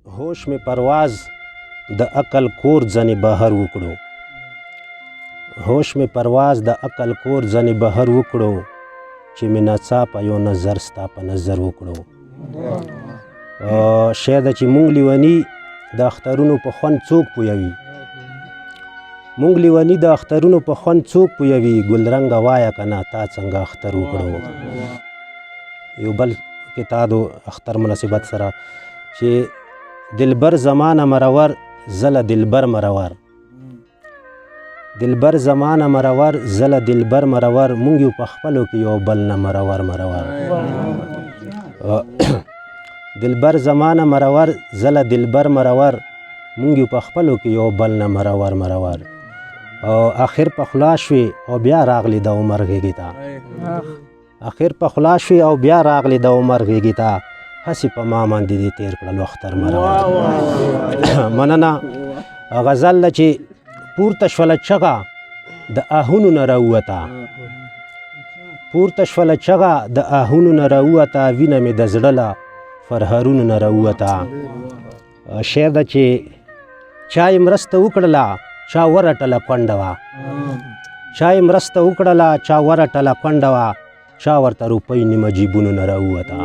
هوش مې پرواز د عقل کور ځنې بهر وکړو، هوش مې پرواز د عقل کور ځنې بهر وکړو، چې مې ناڅاپه یو نظر ستا په نظر وکړو. شعر ده چې مونږ لیوني د اخترونو په خوند څوک پویوي، مونږ لیوني د اخترونو په خوند څوک پویوي، ګلرنګه وایه که نه تا څنګه اختر وکړو. یو بل کتاب اختر مناسبت سره چې دلبر زمانه مرور زله دلبر مرور، دلبر زمانه مرور زله دلبر مرور، مونږ یو په خپلو کې یو بل نه مرور مرور. دلبر زمانه مرور زله دلبر مرور، مونږ یو په خپلو کې یو بل نه مرور مرور. او اخر په خلا شوې او بیا راغلی د عمر غېږې ته، اخر په خلا شوې او بیا راغلی د عمر غېږې ته، هسې په ما باندې دې تېر کړل اختر مرور. مننه. غزل ده چې پورته شوله چغه د آهونو نه راووته، پورته شوله چغه د آهونو نه راووته، وینه مې د زړه له فرهرونو نه راووته. شعر ده چې چا یې مرسته وکړله چا ورټله کونډه وه، چا یې مرسته وکړله چا ورټله کونډه وه، چا ورته روپۍ نیمه جیبونو نه راووته.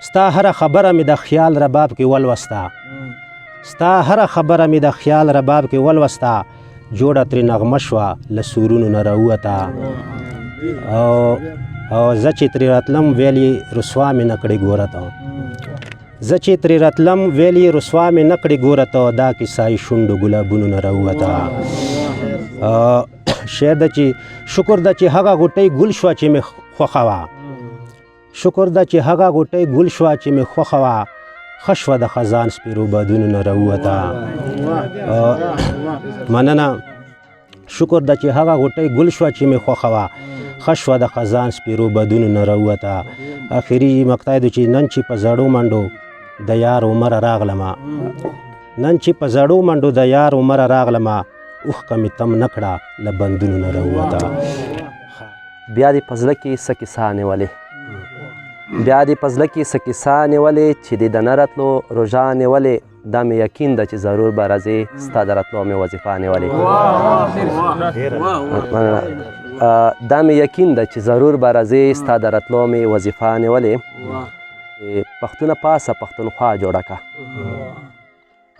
ستا هره خبره مې د خیال رباب کې ولوسته، ستا هره خبره مې د خیال رباب کې ولوسته، جوړه ترې نغمه شوه له سورونو نه راووته. او او زه چې ترې راتلم ویل یې رسوا مې نه کړې ګوره ته، زه چې ترې راتلم ویل یې رسوا مې نه کړې ګوره ته، دا کیسه یې شونډو ګلابونو نه راووته. شعر ده چې شکر ده چې هغه غوټۍ ګل شوه چې مې خوښه وه، شکر ده چې هغه غوټۍ ګل شوه چې مې خوښه وه، ښه شوه د خزان سپېرو بادونو نه راووته. مننه. شکر ده چې هغه غوټۍ ګل شوه چې مې خوښه وه، ښه شوه د خزان سپېرو بادونو نه راووته. اخري مقطع ده چې نن چې په زړو منډو د یار عمره راغلمه، نن چې په زړو منډو د یار عمره راغلمه، اوښکه مې تم نه کړه له بندونو نه راووته. بیا دې په زړه کې څه کیسه نیولې، بیا دې په زړه کې څه کیسه نیولې، چې دې د نه راتلو روژه نیولې، دا مې یقین ده چې ضرور به راځې، ستا د راتلو مې وظیفه نیولې. دا مې یقین ده چې ضرور به راځې، ستا د راتلو مې وظیفه نیولې. پښتونه پاسه پښتونخوا جوړه که،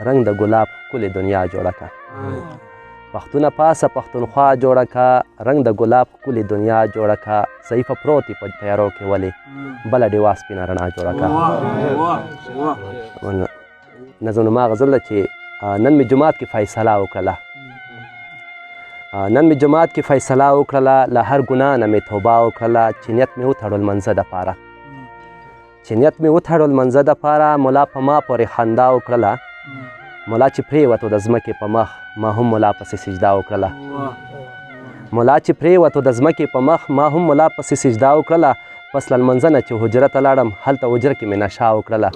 رنګ د ګلاب ښکلې دنیا جوړه که. پښتونه پاسه پښتونخوا جوړه که، رنګ د ګلاب ښکلې دنیا جوړه که، ضعیفه پروت یې په تیارو کې ولې، بله ډیوه سپینه رڼا جوړه که. نظم نما غزل ده چې نن مې جومات کې فیصله وکړله، نن مې جومات کې فیصله وکړله، له هر ګناه نه مې توبه وکړله، چې نیت مې وتړو لمانځه دپاره، چې نیت مې وتړو لمانځه دپاره، ملا په ما پورې خندا وکړله، ملا چې پرېوتو د ځمکې په مخ، ما هم ملا پسې سجده وکړله، ملا چې پرېوتو د ځمکې په مخ، ما هم ملا پسې سجده وکړله، پس له لمانځه نه چې حجره ته لاړم، هلته حجره کې مې نشه وکړله،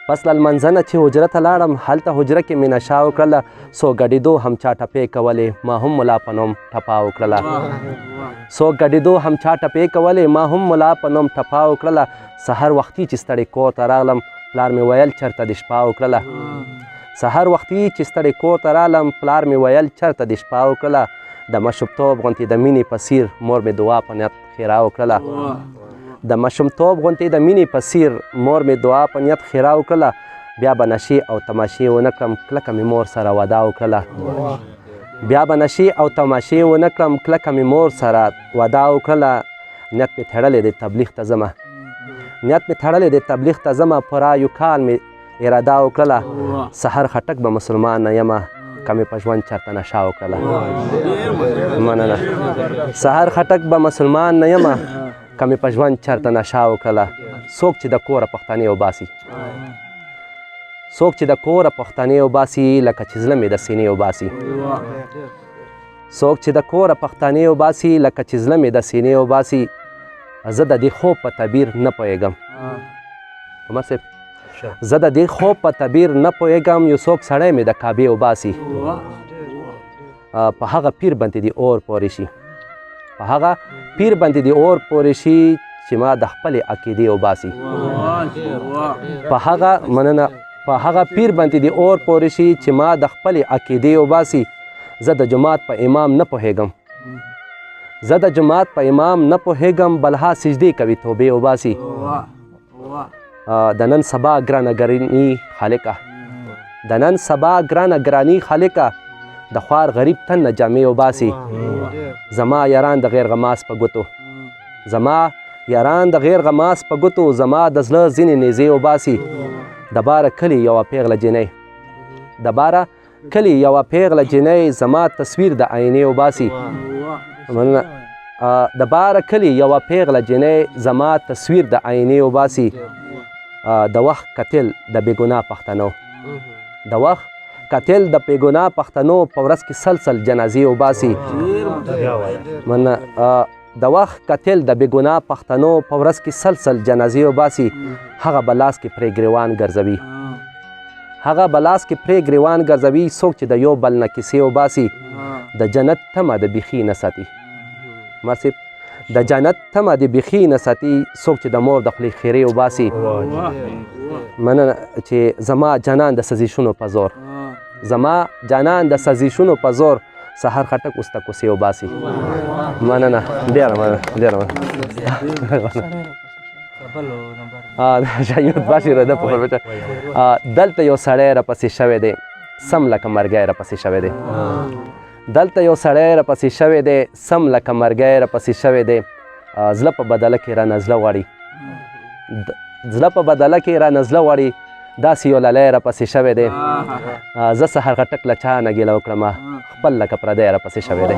پس له لمانځه نه چې حجره ته لاړم، هلته حجره کې مې نشه وکړله، څو ګډېدو هم چا ټپې کولې، ما هم ملا په نوم ټپا وکړله، څو ګډېدو هم چا ټپې کولې، ما هم ملا په نوم ټپا وکړله، سهار وختي چې ستړی کور ته راغلم، پلار مې ویل چېرته دې شپه وکړله، سهار وختي چې ستړی کور ته رالم، پلار مې ویل چېرته دې شپه وکړله، د ماشومتوب غوندې د مینې په څیر، مور مې دعا په نیت ښېرا وکړله، د ماشومتوب غوندې د مینې په څیر، مور مې دعا په نیت ښېرا وکړله، بیا به نشې او تماشې ونه کړم، کلکه مې مور سره وعده وکړله، بیا به نشې او تماشې ونه کړم، کلکه مې مور سره وعده وکړله، نیت مې تړلی دی تبلیغ ته ځمه، نیت مې تړلی دی تبلیغ ته ځمه، پوره یو کال مې اراده وکړله، سحر خټک به مسلمان نه یمه، که مې په ژوند چېرته نشه وکړله. مننه. سحر خټک به مسلمان نه یمه، که مې په ژوند چېرته نشه وکړله، څوک چې د کوره پښتانې وباسي، څوک چې د کوره پښتانې وباسي، لکه چې زړه مې د سینې وباسي، څوک چې د کوره پښتانې وباسي، لکه چې زړه مې د سینې وباسي، زه د دې خوب په تعبیر نه پوهېږم. عمر صاحب، زه د دې خوب په تعبیر نه پوهېږم، یو څوک سړی مې د کعبې وباسي، په هغه پیر باندې دې اور پورې شي، په هغه پیر باندې دې اور پورې شي، چې ما د خپلې عقیدې وباسي. په هغه مننه، په هغه پیر باندې دې اور پورې شي چې ما د خپلې عقیدې وباسي. زه د جومات په امام نه پوهېږم، زه د جومات په امام نه پوهېږم، بلها سجدې کوي توبې وباسي. د نن سبا ګرانه ګراني خالقه، د نن سبا ګرانه ګراني خالقه، د خوار غریب تن نه جامې وباسي. زما یاران د غیر غماس په ګوتو، زما یاران د غیر غماس په ګوتو، زما د زړه ځینې نیزې وباسي. د باره کلي یوه پیغله جینۍ، د باره کلي یوه پیغله جینۍ، زما تصویر د آینې وباسي. مننه. د باره کلي یوه پیغله جینۍ، زما تصویر د آینې وباسي. د وخت قتل د بېګناه پښتنو، د وخت قتل د بېګناه پښتنو په ورځ کې سلسل جنازې وباسي. مننه. د وخت قتل د بېګناه پښتنو په ورځ کې سلسل جنازې وباسي. هغه به لاس کې پرې ګریوان ګرځوي، هغه به لاس کې پرې ګریوان ګرځوي، څوک چې د یو بل نه کیسې وباسي. د جنت تمه د بیخي نه ساتي، مرسي د جنت تمه د بیخي نه ساتي، څوک چې د مور د خولې خیرې وباسي. مننه. چې زما جانان د سازشونو په زور، زما جانان د سازشونو په زور، سحر خټک اوس ته کوسې وباسي. مننه، ډېره مننه، ډېره مننه. دلته یو سړی راپسې شوی دی، سم لکه مرګی راپسې شوی دی. دلته یو سړی راپسې شوی دی، سم لکه مرګی راپسې شوی دی. زړه په بدله کې رانه زړه غواړي، زړه په بدله کې رانه زړه غواړي، داسې یو للی راپسې شوی دی. زه سحر خټک له چا نه ګیله وکړم، خپل لکه پردی راپسې شوی دی.